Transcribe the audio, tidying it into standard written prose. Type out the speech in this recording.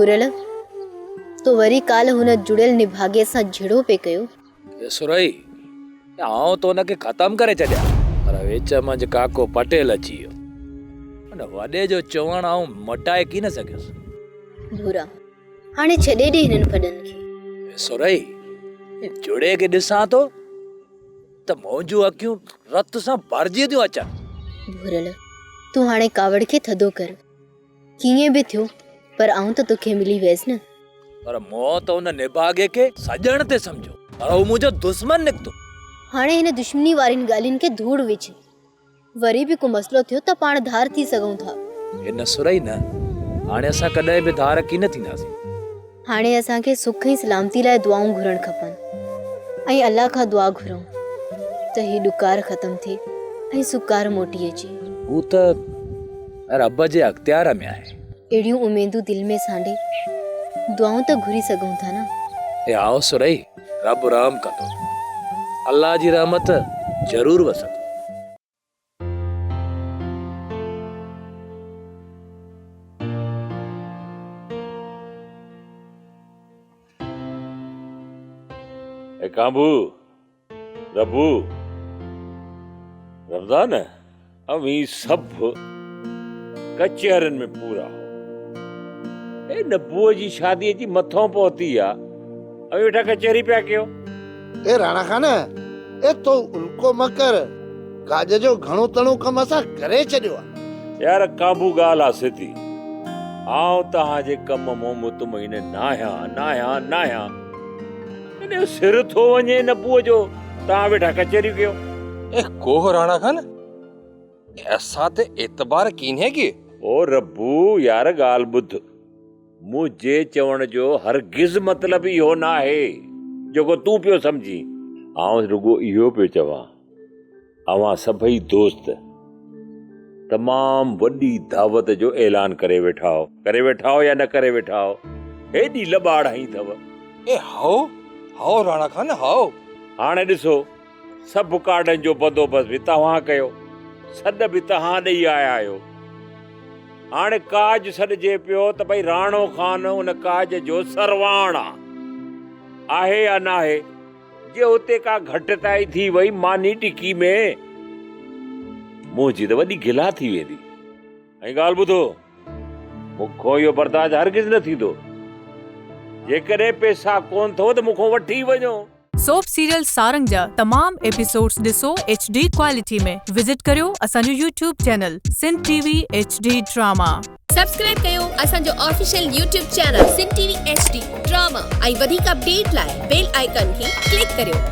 ڀورل، تو وري ڪالهه هن جڙيل نڀاڳي سان جهيڙو پئي ڪيو. اي سرهي، آئون ته ان کي ختم ڪري ڇڏيان، پر وچ منجهه ڪاڪو پٽيل اچي ويو. ان وڏي جو چوڻ آئون مٽائي ڪين سگهيس. ڀورا، هاڻي ڇڏي ڏي هنن ڦڏن کي. اي سرهي، جڙي کي ڏسان ٿو ته منهنجون اکيون رت سان ڀرجي ٿيون اچن. ڀورل، تون هاڻي ڪاوڙ کي ٿڌو ڪر. ڪيئن به ٿيو پر آئون ته توکي ملي ويس نه. پر مون ته ان نڀاڳي کي سڄڻ تي سمجهيو پر هو منهنجو دشمن نڪتو. هاڻي هن دشمني وارين ڳالهين کي ڌوڙ وجهه. وري به ڪو مسئلو ٿيو ته پاڻ ڌار ٿي سگهون ٿا. هي نه سرهي نه، هاڻي اسان ڪڏهن به ڌار ڪين ٿينداسين. هاڻي اسان کي سک ۽ سلامتي لاء دعائون گهرڻ کپن ۽ الله کان دعا گهرون ته هي ڏڪار ختم ٿئي ۽ سڪار موٽي اچي. هو ته رب جي اختيار ۾ آهي. اهڙيون اميدون دل ۾ سانڍي دعائون ته گهري سگهون ٿا نه. اي آئون سرهي، رب رحم ڪندو. الله جي رحمت ضرور وسندي. اي ڪانڀو، ربو، رمضان، اوهين سڀ ڪچهرين ۾ پورا هو. اي نبوء جي شادي اچي مٿئون پهتي آ، اوهين ويٺا ڪچهري پيا ڪيو. اي راڻا خان، اي تو الڪو نه ڪر، ڪاڄ جو گهڻو تڻو ڪم اسان ڪري ڇڏيو آ. يار ڪانڀو ڳالهه آ سڌي، آئون توهان جي ڪم مون مطمئن ناهيان، ناهيان، ناهيان. ڪڏهن سر ٿو وڃي نبوء جو، توهان ويٺا ڪچهريون ڪيو. اي ڪوهه راڻا خان، اسان تي اعتبار ڪينهي ڪي؟ او ربو يار ڳالهه ٻڌ. منهنجي چوڻ جو هرگز مطلب اهو ناهي جيڪو تون پيو سمجهين. آئون رڳو اهو پيو چوان، اوهان سڀئي دوست تمام وڏي دعوت جو اعلان ڪري ويٺا آهو. ڪري ويٺا آهو يا نه ڪري ويٺا آهو؟ هيڏي لٻاڙ هنئي اٿو. اي هائو، هائو راڻا خان هائو. هاڻي ڏسو، سڀ ڪارڊن جو بندوبست به توهان ڪيو، سڏ به توهان ڏئي آيا آهيو. هاڻي ڪاڄ سڏجي پيو ته ڀئي راڻو خان ان ڪاڄ جو سرواڻ آ. آهي يا ناهي؟ جي اتي ڪا گهٽتائي ٿي وئي ماني ٽڪي ۾، منهنجي ته وڏي گلا ٿي ويندي. ۽ ڳالهه ٻڌو، مون کان اهو برداشت هرگز نه ٿيندو. جيڪڏهن پئسا ڪونه اٿو ته مون کان وٺي وڃو. سوپ سيريل سارنگ جا تمام ايپيسوڊز ڏسو ايڇ ڊي ڪوالٽي ۾ وزٽ ڪريو اسان جو YouTube channel Sindh T V H D drama. Subscribe ڪيو اسان جو official YouTube channel Sindh T V H D drama ۽ وڌيڪ اپڊيٽ لاء بيل آئيڪان کي ڪلڪ ڪريو.